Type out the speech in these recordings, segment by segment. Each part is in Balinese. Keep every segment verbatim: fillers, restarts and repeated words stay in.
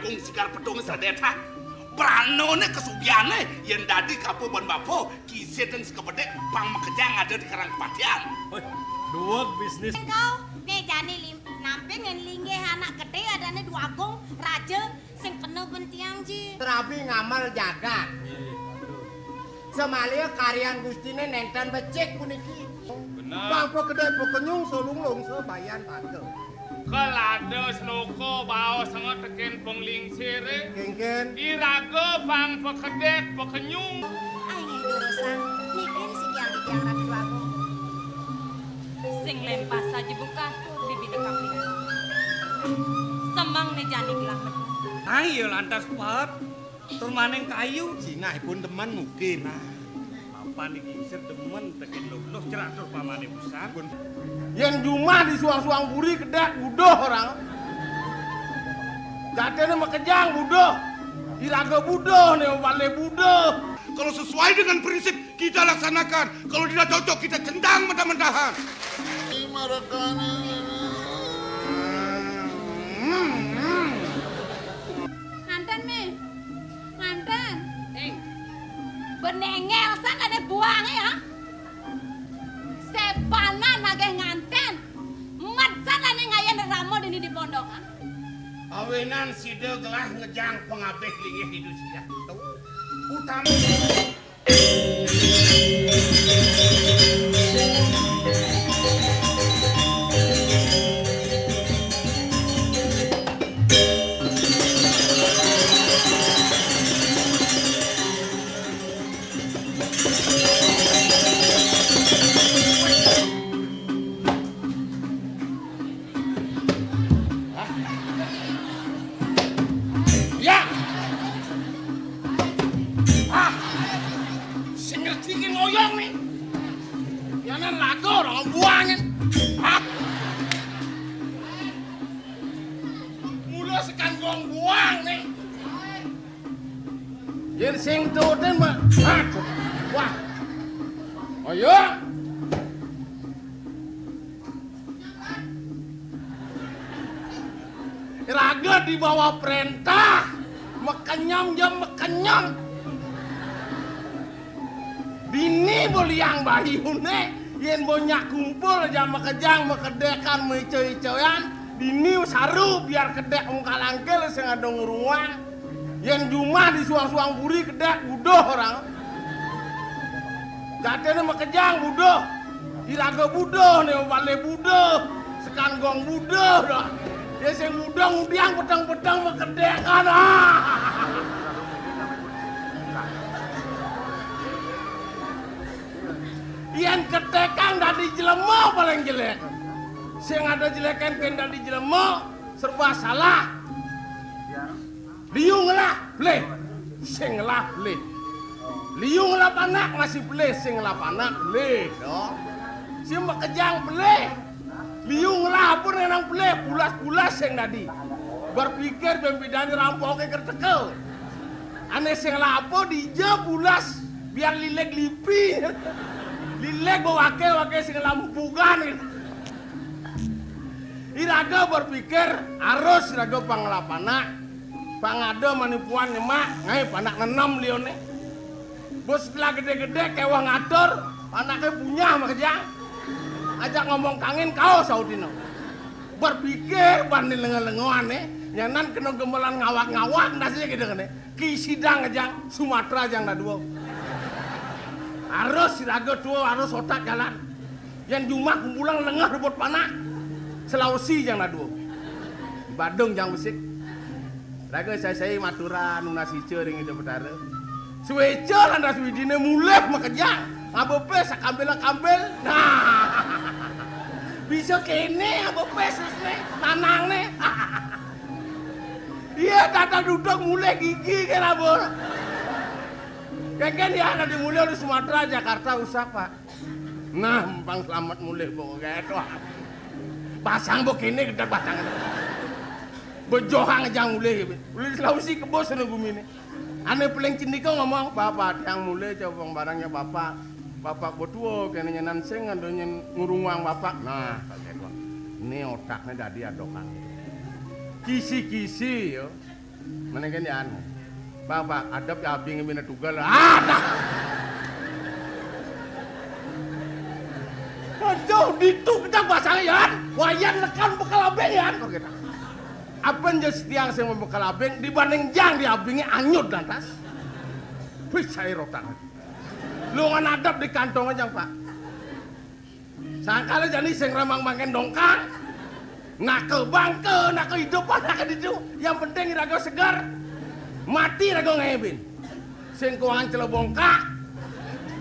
Ung sigar pedung sedet, ha. Branané kasugihané yén dadi kapa ban bapa, kisiten sekabedik pang makejang ada di karang kepatihan. Wéh, duweg bisnis. Engkau, né jani lim-, nampé ngén linggih anak gedé adané Dwagung, raja sing kena bentiang ji. Terabi ngamal jagat. Semaliha karyan Gustiné nénten becik puniki. Bener. Bang pakedék pakenyung, salunglung sabayan tata. Kelada seloka baos sangat tekén penglingsiré. Kénkén. Iraga pang pakedék pakenyung. Ané durusang, niki sing tiang-tiang Ratu Agung. Sing lempas saja buka di bini kapiran. Semang né jani gelah metu. Ayo lantas paet. Tur maning kayu. Sinahipun temen ngukir. Nah, mapan iki isir demen tekén luluh cerak tur pamané pisan. Yén jumah di suang-suang puri kedék buduh orang. Jatiné makejang buduh. Iraga buduh, né balé buduh. Kalau sesuai dengan prinsip kita laksanakan. Kalau tidak cocok, kita centang mentah-mentahan. Nganten, Mé. Nganten. Ing. Benengel san ade buange, ha? Sepanan nagih nganten. Mat san ane ngayen rama dini di pondokan. Awinan sida gelah ngejang pangabih linggih Ida Sidah. Utami Ya. Ah. Sing ngerti ki ngoyong nih. Yanan lagu orang buangin. Ah. Mula sekan gong buang nih. Yen sing tutin mah. Ah. Wah. Ayo. Raga di bawah perintah. Mekenyam jam mekenyam. Dini boliang bayune, yen bonyak kumpul jam makejang, makedekan, maico-icoan, dini saru biar kedek ungkal angkel sing ada ngurungang. Yen jumah di suang-suang puri kedek buduh orang. Jatene makejang buduh. Iraga buduh ne bale buduh. Sekan gong buduh dah. Ya sing buduh ngudiang peteng-peteng makedekan. Ah. Yen ketekang dadi jelema paling jelek. Sing ada jelekan pen dadi jelema serba salah. Liu ngelah, pelih. Sing ngelah, pelih. Liu ngelah panak, masih pelih. Sing ngelah panak, pelih. Yo. Sing makejang, pelih. Liu ngelah apa nang pelih, pulas-pulas sing dadi. Berpikir ben bedane rampoke kerteke. Ane sing ngelah apa dija pulas, biar lileg lipi. Lileg bawa wake, wake sing ngelah empugan. Iraga berpikir, arus iraga pang ngelah panak. Pang ada manipuan nyemak, ngai panak nenem lione. Bos setelah gede-gede kewah ngatur, panake punyah makejang. Ajak ngomong kangen kau sautino. Berpikir banding lengo-lengoane, nyanan kena gemelan ngawak-ngawak nasine gitu kene. Ki sidang jang Sumatera jang dadua. Harus siraga tua, harus otak jalan. Yang jumah kumpulang lengah rebut panak. Sulawesi jang dadua. Badung jang besik. Raga sai-sai maturan nunas ica ring Ida Betara. Sueca lantas widine mulih makejang. Ngaba pes kambil-kambil. Nah. Bisa kene ngaba pes ne tanangne. Iya, tata duduk mulih gigi kena bor. Keken ya, ada mulih di Sumatera, Jakarta usah, Pak. Nah, empang selamat mulih, Bang. Kayak tuh. Pasang bok ini gedé pasang. Bejohang jang mulih. Ulih Sulawesi kebos sana gumine. Ane paling cendika ngomong, "Bapak, tiang mulih, coba barangnya Bapak. Bapak betua, kene nyenan sing, ada nyen ngurungang Bapak." Nah, kayak tuh. Ini otaknya dadi adokan. Kisi-kisi, ya. Mending kan, Yan. Bang, bang, adep ya abing mine tugal. Ah, dah. Aduh, ditu kita pasang, Yan. Wayan nekan bekel abing, Yan. Kok gitu? Apa je setiang sing bekel abing dibanding jang di abingnya anyut lantas. Wih, saya rotan. Lu ngan adep di kantong aja, Pak. Sangkala jani sing ramang mangken dongkak. Nake bangke, nake hidup, nake ditu. Yang penting raga segar. Mati raga ngebin. Sing kuangan celebongkak.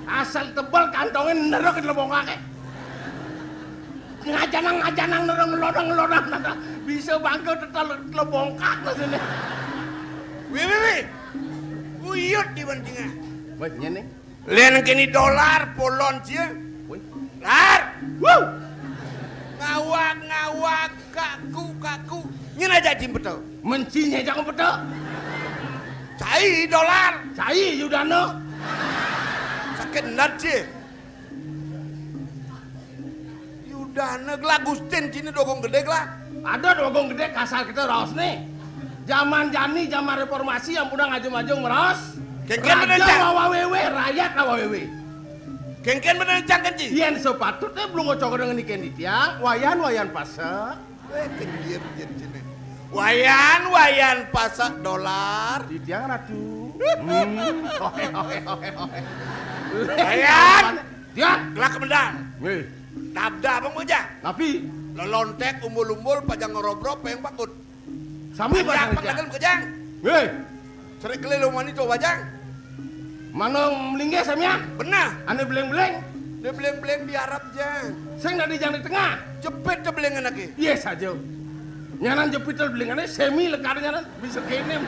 Asal tebel kantongin nerok celebongkake. Ngajanang, ngajanang, nerok ngelodang, ngelodang, nerok. Bisa bangke tetel celebongkak maksudnya. Wih, wih, wih. Uyut di bantingan. Wih, nyene. Len kini dolar polon cia. Wih. Lar. Wuh. Ngawak, ngawak, kaku, kaku. Nyen aja jim beto. Mencinya jangan beto. Cai dolar. Cai Yudana. Sakit nat cia. Yudana gela Gustin cini dogong gede gela. Ada dogong gede kasar kita raos nih. Zaman jani, zaman reformasi yang punya ngajung-ngajung meraos. Kengken raja bener, Cang. Wawa wewe, rakyat wawa wewe. Kengken bener, Cang, kenci. Yen sepatutnya belum ngocok dengan ikan di tiang, wayan, wayan pasek. Eh, kendir, kendir cini. Wayan, wayan pasek dolar. Di tiang ratu. Hmm. Hohe, hohe, hohe, hohe. Wayan. Tiang. Kelak kemendang. Weh. Dabda abang bujang. Tapi lelontek umbul-umbul pajang ngerobrop peng pakut. Sami pajang pajang pakut kejang. Weh. Serik kelilu mani tuh bajang. Mano melingge samian? Benah. Ane beleng-beleng. Dia beleng-beleng di Arab jang. Sing dadi jang di tengah. Jepit dia belengan lagi. Iya saja. Nyanan jepit dia belengan semi lekar nyanan bisa kene.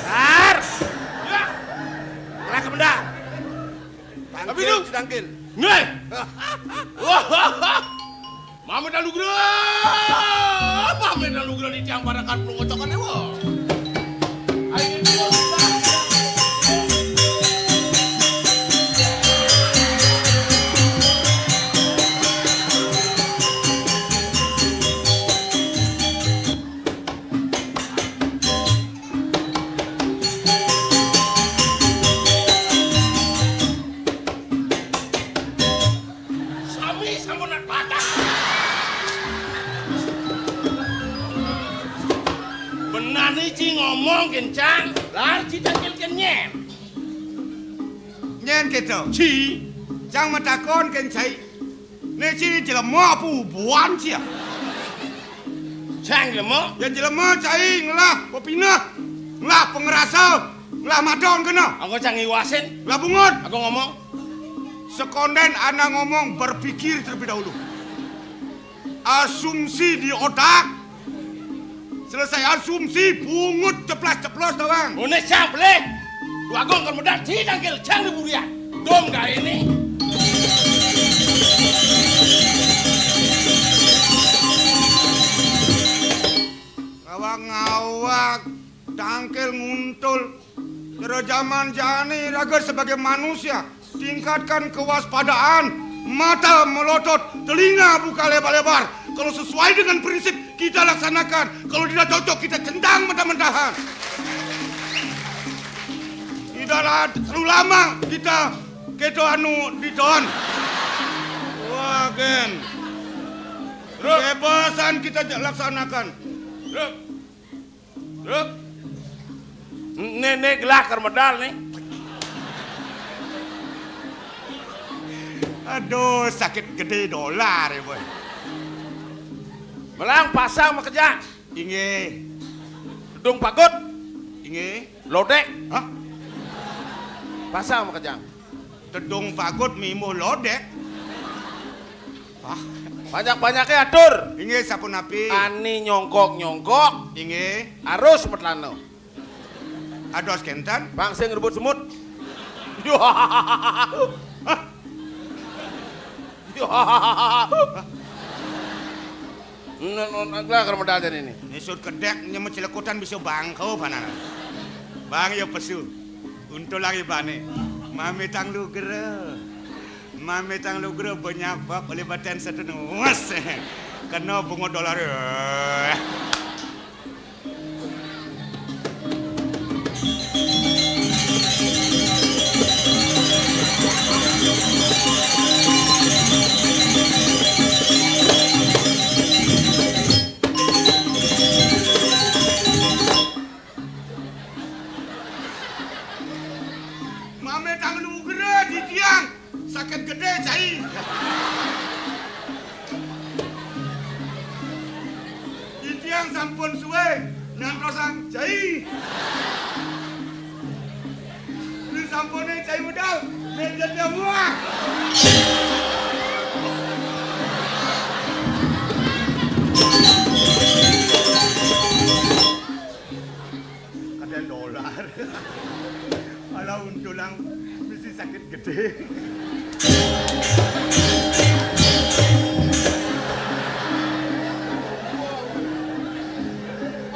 Sar. Ya. Kelak kemendang. Tapi tangkil, lu. Tangkil. Nih. Wah. Mame Dalugra. Mame Dalugra di tiang parakan pelungocokan ewa. Ayo. Sami sampun patah. Benane ci ngomong kencang, lan ci tangkil kenyen. Nyen keto. Ci. Cang matakon ken cai. Ne ci jelema apa ubuan ci ya? Cang jelema? Ya jelema cai ngelah pepineh, ngelah pengerasa, ngelah madon kena. Aku cang ngiwasin. Lah bungut. Aku ngomong. Sekonden anak ngomong berpikir terlebih dahulu. Asumsi di otak. Selesai asumsi, bungut ceplas-ceplos tawang. Ngene siap, Lih. Dua gong kan modal, si tangkil, jang di burian. Dong gak ini. Ngawak-ngawak, tangkil nguntul. Kira zaman jani raga sebagai manusia, tingkatkan kewaspadaan, mata melotot, telinga buka lebar-lebar. Kalau sesuai dengan prinsip, kita laksanakan. Kalau tidak cocok, kita centang mentah-mentahan. Tidaklah terlalu lama kita keto anu diton. Wah, gen. Kebebasan kita laksanakan. Truk. Nih, nih gelah keur medal nih. Aduh, sakit gede dolar ya, boy. Melang pasang makejang. Inggih. Tedung pagut. Inggih. Lodek. Hah? Pasang makejang. Tedung pagut mimbuh lodek. Wah. Banyak-banyaknya atur. Inggih, sapunapi? Ani nyongkok-nyongkok. Inggih. Arus metlana. Ados kenten? Pang sing rebut semut. Hah? Nun, nun, gelah keur medal jani ini. Nisut kedek nyemut cilekutan bisa bangko panana. Bang ya pesu. Untulang ya bane. Mamitang lugra. Mamitang lugra banyak bab oleh badan setenus. Kena bunga dolar. Sampun suwe nyantrosang cai. Ri sampune cai medal, mejennya muah. Kadén dolar. Ala untulang misi sakit gedé.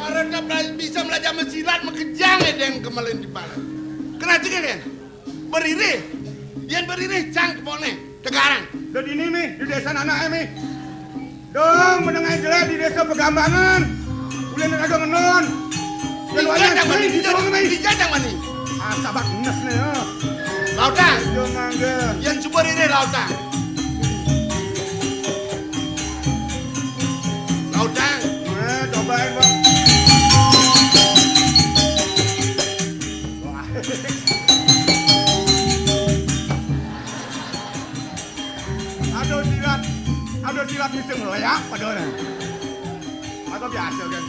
Orang tak bela-, bisa belajar mesilat, makejang ya deng kemelin di bala. Kena cengeng, kan? Beririh. Yén beririh, cang kepone. Tegarang. Dadi ini, Mi, di désa anaké, Mi. Dong, menengah jelek di désa Pegambangan. Ulin ada ngenon. Yén wayah cang mani, sing dija, dong, Mi. Dija cang mani. Ah, sabak enes nih, ya. Lautang. Ayo, mangga. Yén subur ini lautang. Lautang. Eh, cobain, Bang. Wah. Aduh, silat. Aduh, silat bisa ngeleak padahal. Aku biasa, kan.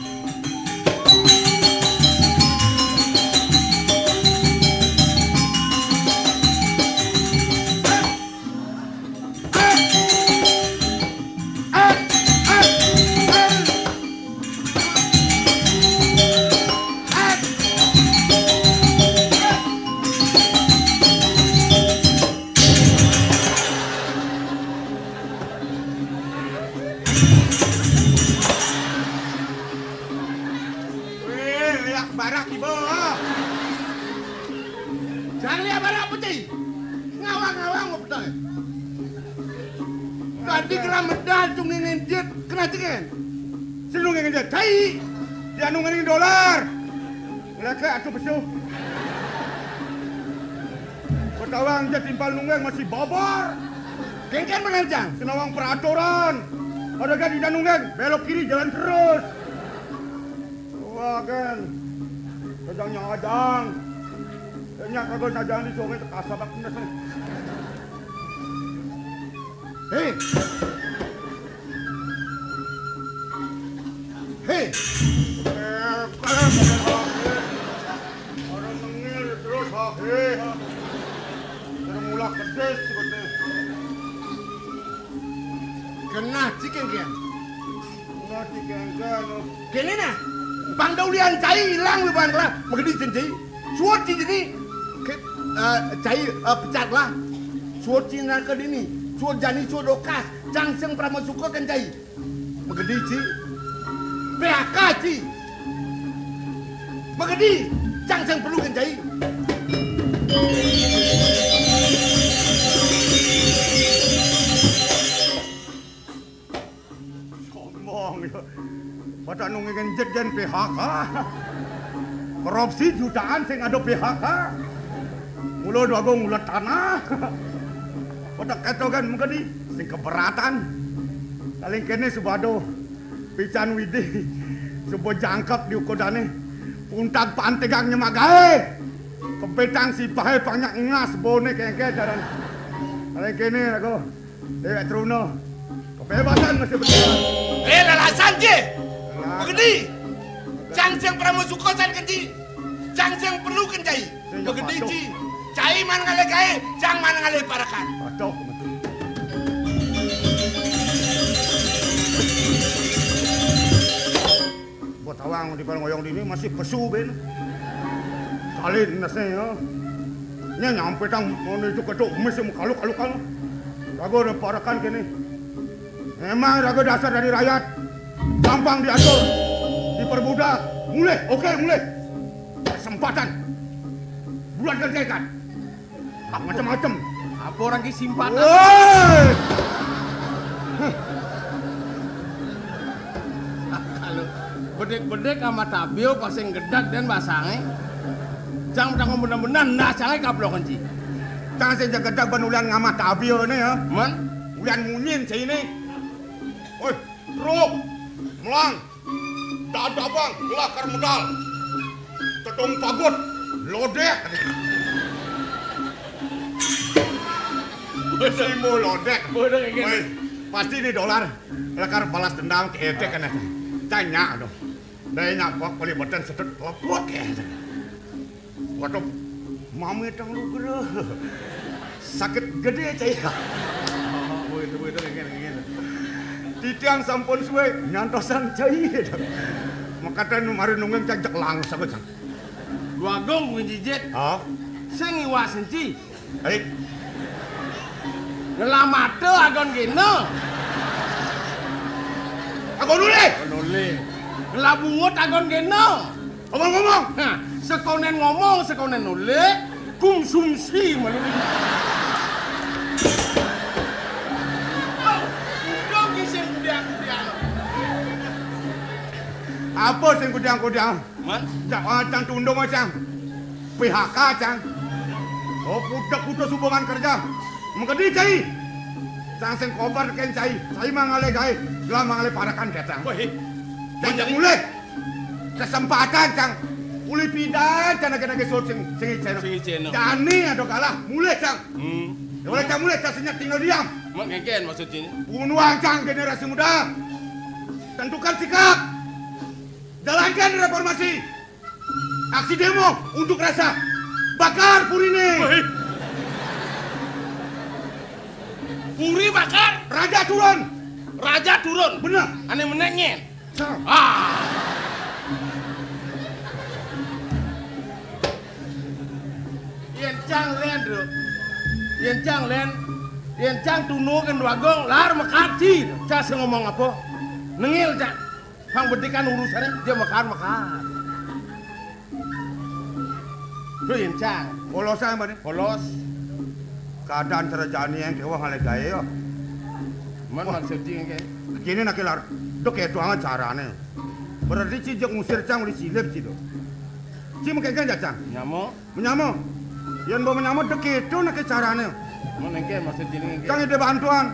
Wéh, léak barak iba. Jang léak barak apa, Cai? Ngawang-ngawang apa, Cai? Tadi kena medal tuh ngengenjet, kena cengeng. Sing ngengenjet, Cai. Dia nu ngeneng dolar. Ngelekek atuh pesu. Betawang je timpal nunggeng masih bobor. Kéngkén bener, Jang. Senawang peraturan. Ada kan tidak nunggeng, belok kiri jalan terus. Wah, kan. Kejang nyajang. Kayaknya kagak nyajang di sungai, kasabak bener. Hei. Hei. Eh, eh, eh, eh. Orang nengil terus, ah, eh. Orang mulak pedes, sebetulnya. Kena cikin, kian. Kena cikin, kan. Kene nah. Pang daulian cai ilang, wiban kelah. Magedi cen cai. Suut ci jeni. Ke, eh, cai, eh, pecat lah. Suut ci nangka dini. Suut jani, suut dokas. Cang sing pramasuka kan cai. Magedi ci. P H K ci. Magedi, cang sing perlu kan cai. Sombong ya. Pada nunggu ngenjet jen P H K. Korupsi jutaan sing ada P H K. Mula dua gong mula tanah. Pada ketogan mengkedi sing keberatan. Paling kene subado pican widi suba jangkep di ukodane. Puntag pantegang nyemak gae. Kepetang sipahe panyak ngas bone kengke jaran. Paling kene aku. Déwék truna. Kebebasan masih berjalan. Eh, lalasan, Ji. Lalasan. Begedi. Cang sing pramasuka san kenci. Cang sing perlu kencai. Sing begedi, patuh. Ji. Cai man ngalih gaé, cang man ngalih parekan. Patuh. Buat awang di barang oyong dini masih pesu ben. Salin nase ya. Nya nyampe tang mau itu ketuk mes yang kaluk-kaluk kan. Raga ada parekan kene. Memang raga dasar dari rakyat. Gampang diatur, dipermudah. Mulai, oke, mulai. Kesempatan. Bulan kan. Macem-macem. Apa orang ki simpan? Woi! Kalau bedek-bedek sama tabio pasang gedag dan basangnya. Cang udah bener-bener nah cangnya kaplok kenci. Cang sing gedag ban ulian ngamah tabio nih ya. Man? Ulian munyin sini. Woi, truk, melang. Dadabang, gelah kar medal. Tedung pagut, lodek. Simo lodek. Bodoh kayak gini. Woi, pasti ini dolar. Lekar balas dendam ke etek kan. Tanya dong. Dai nyapa kalibetan sedek lepuk ya. Waduh, mami tang lugra. Sakit gede, cai. Oh, begitu, begitu, ngene, ngene. Titiang sampun suwe nyantosan, cai. Makatan mari nungging cai jek langsung, cai. Bagong kuwi jijit. Hah? Sing iwak senci. Hei. Ngelamate agon kena. Agon nule. Agon nule. Ngelabungut agon kena. Ngomong-ngomong. Nah, sekonen ngomong, sekonen nule, konsumsi malu. Udah ki sing kudiang-kudiang. Apa sing kudiang-kudiang? Man? Cang, ah, cang tundung, ah, cang. P H K, cang. Oh, putus, putus hubungan kerja. Mengkedi, cai. Cang sing kobar ken cai. Cai mangale gae. Lah mangale parakan, cang. Wah, cang, cang mulai. Kesempatan, cang. Uli pidan, cang, nage-nage sut sing, sing iceno. Sing iceno. Jani ada kalah, mulai, cang. Hmm. Ya, mulai, cang, mulai, cang, senyap tinggal diam. Mak ngeken maksudnya? Bunuan, cang, generasi muda. Tentukan sikap. Jalankan reformasi. Aksi demo unjuk rasa. Bakar purine. Woi. Puri bakar. Raja turun. Raja turun. Bener. Ane menengen. Cang. Ah. Yen cang len, Bro. Yen cang len. Yen cang tunu ken Bagong, lar mekaji. Cang sing ngomong apa? Nengil, cang. Pang bedikan urusannya, dia mekar-mekar. Lho, yen cang. Polos ae, Mbak, nih. Polos. Keadaan serajane yang kewah ngale gae, ya. Man. Wah. Maksud ci ngene. Kene nak lar, dok kedoangan carane. Berarti ci jek ngusir cang uli silip ci, do. Ci mengkengken ya, cang? Nyamuk. Menyama. Yen mbok menyama dek kedo nek carane. Mun engke maksud jenenge engke. Cang ide bantuan.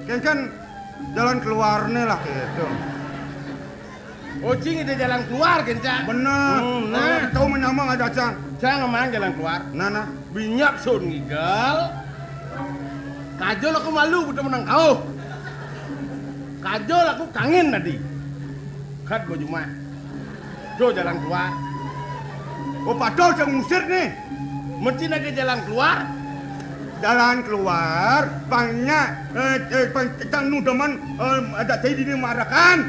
Kengken jalan keluarne lah kedo. Oh, cing ide jalan keluar, ken, Cang? Bener. Hmm, nah. Tahu menyama aja, cang. Cang emang jalan keluar. Nah, nah. Binyak sun ngigal. Kajol aku malu, betul menang kau. Kajol aku kangen tadi. Kat baju mah. Do jalan keluar. Oh, padahal saya ngusir nih. Mesti nake jalan keluar. Jalan keluar, pangnya, eh, eh, pang, cang nu demen, eh, ada saya di marakan.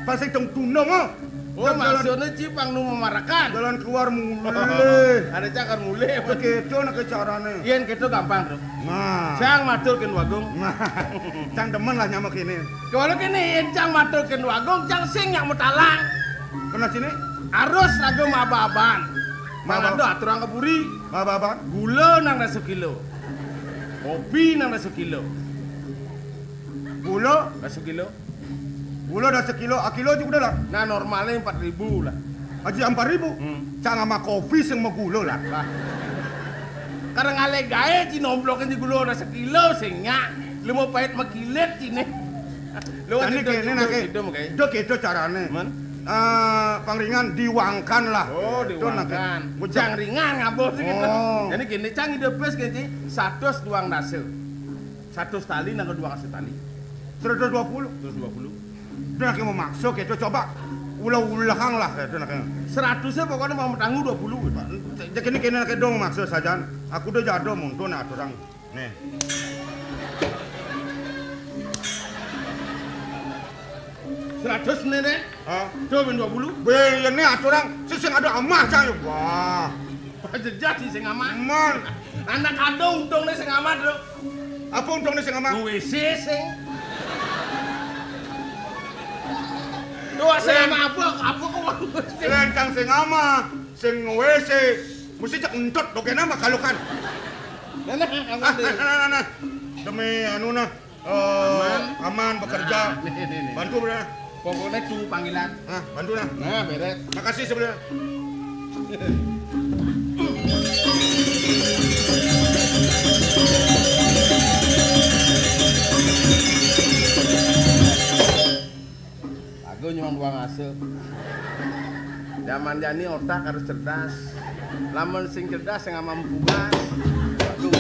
Pas saya tong tunda mah. Oh, jalan, maksudnya cipang nu memarakan. Jalan keluar mulai. Ada cakar mulai. Begitu nak carane. Yen gitu gampang, Bro. Nah. Cang matur ken Wagung. Nah. Cang demen lah nyamak ini. Kalau kene yen cang matur ken Wagung, cang sing nyak metalang. Kena sini? Arus lagu maba-aban. Maba. Mangando aturang keburi. Maba-aban. Gula nang dah sekilo. Kopi nang dah sekilo. Gula? Dah sekilo. Gula dah sekilo, akilo juga dah lah. Nah, normalnya empat ribu lah. Aja empat ribu? Hmm. Cang sama kopi sing mau gula lah. Lah. Karena ngale gae ci nomblok di gula dah sekilo sing nyak. Lu mau pahit mekilit cine. Lu kan kene nake. Itu, itu, itu, oke. Do gitu carane. Man? Eh, pangringan diwangkan lah. Oh, gitu, diwangkan. Cang ringan ngabot gitu. Oh. Jadi gini, cang ide bes gini, satu duang dasa. Satu tali nang duang dasa tali. Seratus dua puluh. Seratus dua puluh. Dia nake memaksa gitu, coba ulah-ulahang lah gitu nake. Seratusnya pokoknya mau tangguh dua puluh. Jadi kene nake dong maksa saja. Aku udah jado muntun aturang. Nih. Seratus nih, nih. Hah? Tuh, ben dua puluh. Be, ya nih aturang. Sing ada amah, cang. Wah. Jejak sih sing amah. Man. Anak ada untungnya sing amah, Bro. Apa untungnya sing amah? W C sing. Tuh, sing amah apa? Apa kok? Sing cang sing amah, sing W C. Mesti cek entut, oke nama kalau kan. Nah, nah, nah, nah, nah, nah. Demi anu nah. Eh, aman. Aman bekerja. Nah, nih, nih, nih. Bantu, Bro. Pokoknya tuh panggilan. Nah, bantu nah. Nah, beres. Makasih sebenarnya. Lagu nyuang buang asa. Zaman jani otak harus cerdas. Lamun sing cerdas sing amah mpugas. Waduh.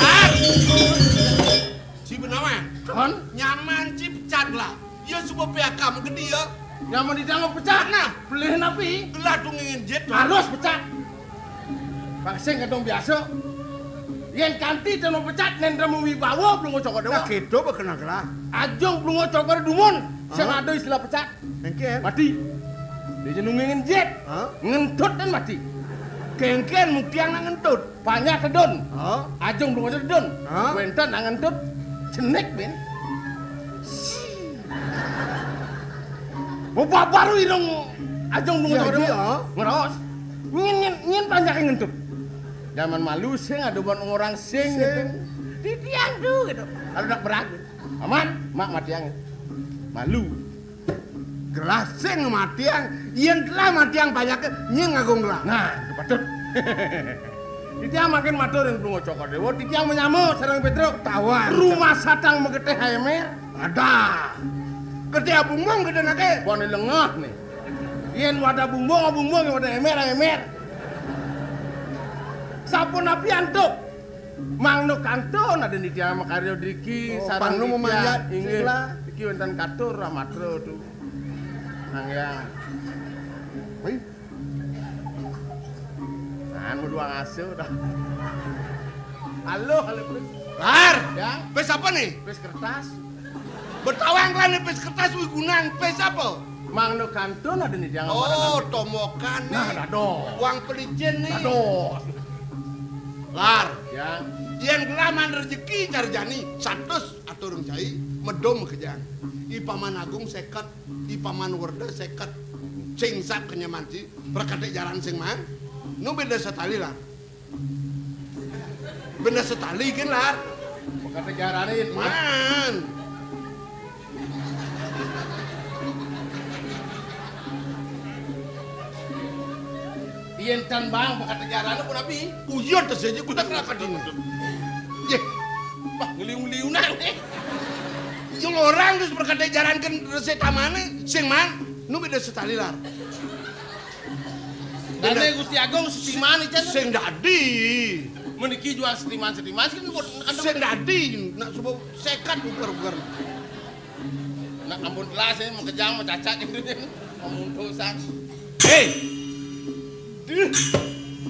Ar! Ci benawan. Kon? Nyaman ci pecat lah. Ya suba P H K mu gede ya. Nyaman dicang pecat nah. Pelih napi? Gelah dungingin jit. Harus pecat. Paksing kadung biasa. Yén kanti ten pecat, néntra mawibawa Plunga Cokor Déwa. Nah, kéto ba kena gelah. Ajung Plunga Cokor dumun, sing ada istilah pecat. Kéngkén. Mati. Dia nungingin jit. Hah? Ngentut dan mati. Kéngkén muktiang nak ngentut. Panjak tedun. Hah? Ajung Plunga Cokor tedun. Hah? Wénten nak ngentut. Cenik, bin. Babar irung Ajung Plunga Cokor Déwa. Ngeraos. Nyén, nyén, nyén panjaké ngentut. Jaman malu sing ada ban orang sing gitu. Titiang tuh gitu. Kalau nak berang. Aman, mak matiang. Malu. Gelah sing matiang, yén telah matiang panjaké, nyén ngagung gelah. Nah, itu patut. Titiang makin matur ring Plunga Cokor Déwa, titiang menyama sareng Pétruk. Tawan. Rumah satang magetih aémér. Ada. Getih abungbung gedé naké. Bone lengah nih. Yén wadah bungbung, abungbung, yén wadah émér, aémér. Sapunapi antuk? Mangda kantun ada nitya makarya driki. Oh, sareng pangnu nitya, mamanjat, inggih. Sing lah. Iki wénten katur ramatra tu. Nanggiang. Wih. Nah, anu dua ngasuh dah. Halo, halo, Pris. Lar. Ya. Pis apa nih? Pis kertas. Betawang kan pis kertas wigunan, pis apa? Mangda kantun ada nih, jangan. Oh, tomokan nih. Nah, dados. Uang pelicin nih. Dados. Lar. Ya. Yén gelah maan rejeki cara jani, satus atur cai, medum makejang. I Paman Agung séket, I Paman Werda séket. Sing sap kenyaman ci, prakaté jaran sing maan. Nu béda setali, Lar. Béda setali gén, Lar. Prakaté jarané, Man. Yén tan bang prakaté jarané punapi? Uyut to saja, kutak kenapa dini? Yé. Bah, ngeliung-liunang nih. Yang orang terus prakaté jaran kan resik tamané, sing maan, nu béda setali, Lar. Dane Gusti Agung setiman ican. Sing dadi. Meniki jual setiman-setiman sing buat sing dadi. Nak subuh séket uger-uger. Nak ampun telas ini mau kejang mau cacat ini. Ngomong dosa. Hei. Duh.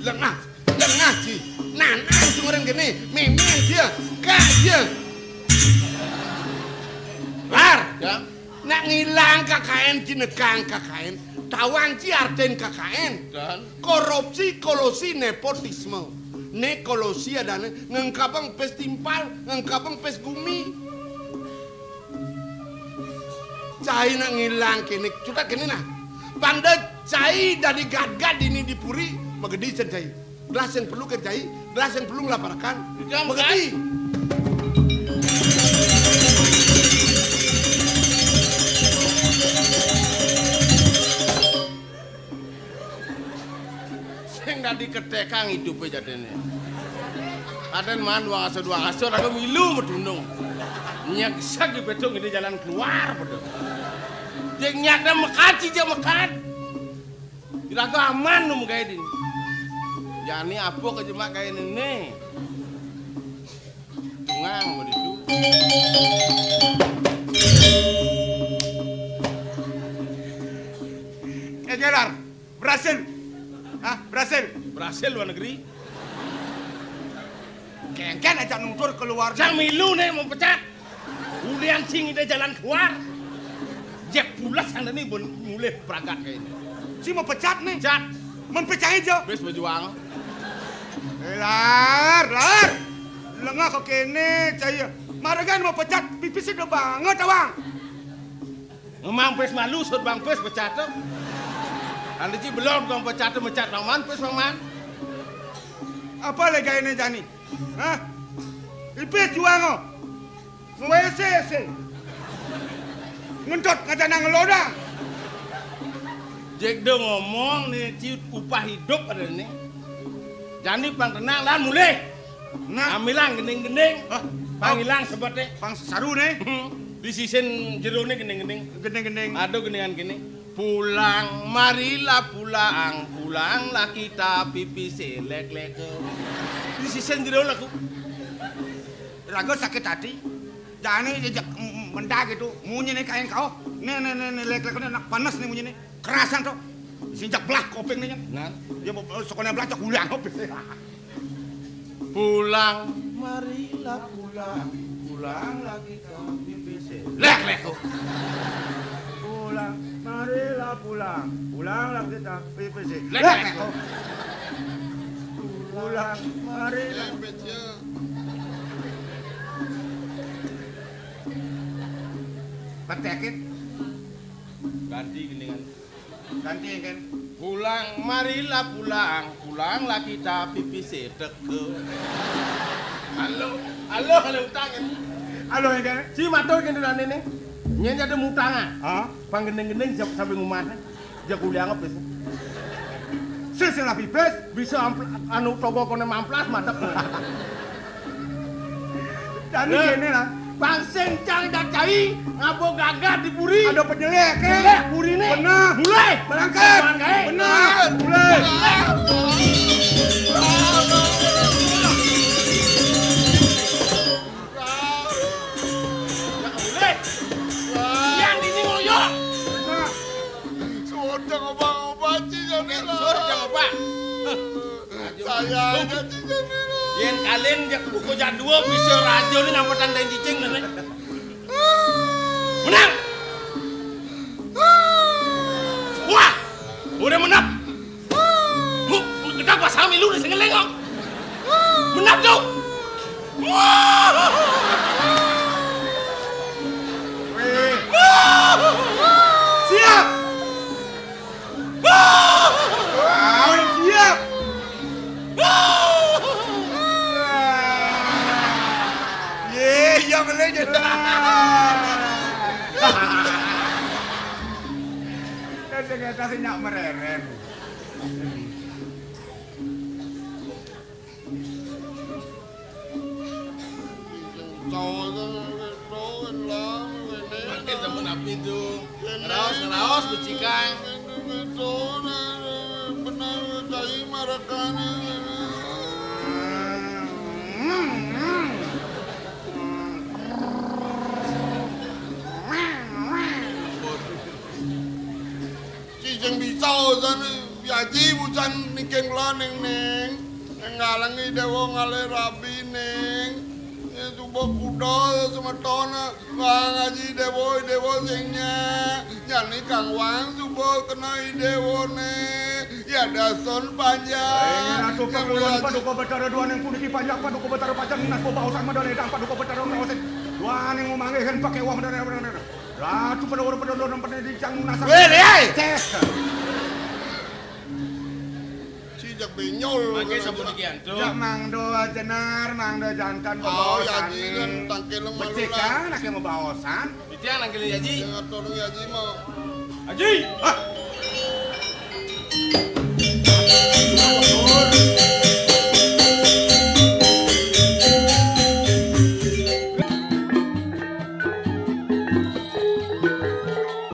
Lengah, lengah ci. Nanang sing orang gini, mémén dia, kak dia. Lar. Ya. Nak ngilang kakaén, cinekang kakaén, tawang ci artin kakaén. Dan? Korupsi, kolusi, nepotisme. Né kolusi adané ngengkabang pés timpal, ngengkabang pés gumi. Cai nak ngilang kéné, cutat kéné nah. Pang da cai dadi gatgat dini di puri, magedi cén cai. Gelah sing perlu kén cai, gelah sing perlu nglaparakan. Jam magedi. Sing dadi ketekang idupé jadiné. Kadén maan dua ngaso dua ngaso lalu milu medunung. Nyeksek di pétung ini jalan keluar pada. Jeng nyata mekat sih jeng mekat. Iraga aman nu magaé dini. Jani apa ka jemak gaé néné? Tungang baditu. Eh, Jelar, berhasil. Hah, berhasil. Berhasil luar negeri. Kéngkén aja nutur keluar. Jang milu né mau pecat. Ulian sing ida jalan keluar. Jek pulas anda nih bun mulih pragat kayak ini. Si mau pecat nih. Pecat. Men pecat aja. Bes berjuang. Eh, Lar, Lar. Lengah kok kéné, cai. Maragan mau pecat, pipis udah banget, Awang. Memang pes malu, sud bang pes pecat tuh. Anda ci belum bang pecat tuh, mecat bang man, pes bang man. Apa lagi ini jani? Hah? Ipis juang, oh. Ngawé ese-ese. Ngentut ngajana ngelodang. Jek do ngomong nih, ci upah hidup ada nih. Jani pang tenang lan mulih. Nah. Amilang gending-gending. Hah? Pangilang sebete. Pang saru nih. Hmm. Di sisin jero nih gending-gending. Gending-gending. Ada gendingan gini. Pulang, marilah pulang, pulanglah kita pipis lek-lek. Di sisin jero lagu. Raga sakit hati. Jani jejak mendag itu, munyi nih kain kau. Nih, nih, nih, nih, lék-lék, nih, enak panas nih bunyiné. Kerasan to. Sing jak belah kupingné. Nah. Ya, mau, mau sekolah belah jak uliang apa sih? Pulang, marilah pulang, pulanglah kita pipis. Lék, lék, to. Pulang, marilah pulang, pulanglah kita pipis. Lék, lék, to. Pulang, marilah. Petekit. Ganti gendingan. Ganti kan. Pulang, marilah pulang, pulanglah kita pipis teke. Halo, halo, halo utang. Halo, ya kan? Si matur kene rane ne. Nyen ada mutangan. Hah? Panggendeng-gendeng siap sampai ngumah. Jak uliang apa sih? Sing, sing lah pipis. Bisa ampl-, anu, toko kone mamplas, mantep. Jani, eh, kene lah. Bang sing cang dak cai, ngabo gagah di puri. Ada penyelek, eh? Penyelek puri ne. Benar. Mulai. Berangkat. Berangkat. Benar. Mulai. Mulai. Yang ini ngoyong. Benar. Suwun jang obah-obah, Ci, jane. Suwun jang obah. Saya aja, Ci, jane. Yen kalian jak buku jak dua bisa raja ni nampetan dan cicing ni. Menang. Wah, udah menang. Hu, kita pasang milu di sengeleng kok. Menang tu. Wah. Weh. Siap. Wah, siap. Ye, iya melejit. Ternyata sing nyak mereren. Makin temen api tu. Ngeraos, ngeraos, becikang. Benar, cai marakane. Sing bisa usan Yaji busan niking kula ning ning. Ngalengi dewa ngalih rabi ning. Ya suba kuda semeton. Wah ngaji dewa dewa sing nyak. Jani kang wang suba kena dewane. Ya dasun panjang. Ratu Pakuwon Paduka Betara duaning puniki panjak Paduka Betara pajang minas bobaosan madane dang Paduka Betara kaosin. Duaning ngomangke hen pakai wah madane. Ratu pada ora pada ora pada di jang nasab. Weh, leh. Ces. Si jak benyol. Mangke sampun iki antuk. Jak mangdo jenar, mangdo jantan. Oh, ya, babaosan. Haji kan tangkil malu. Becik lah. Kan, ake mau baosan. Iki nang kene Haji. Sing ngatur Haji mau. Haji. Ah.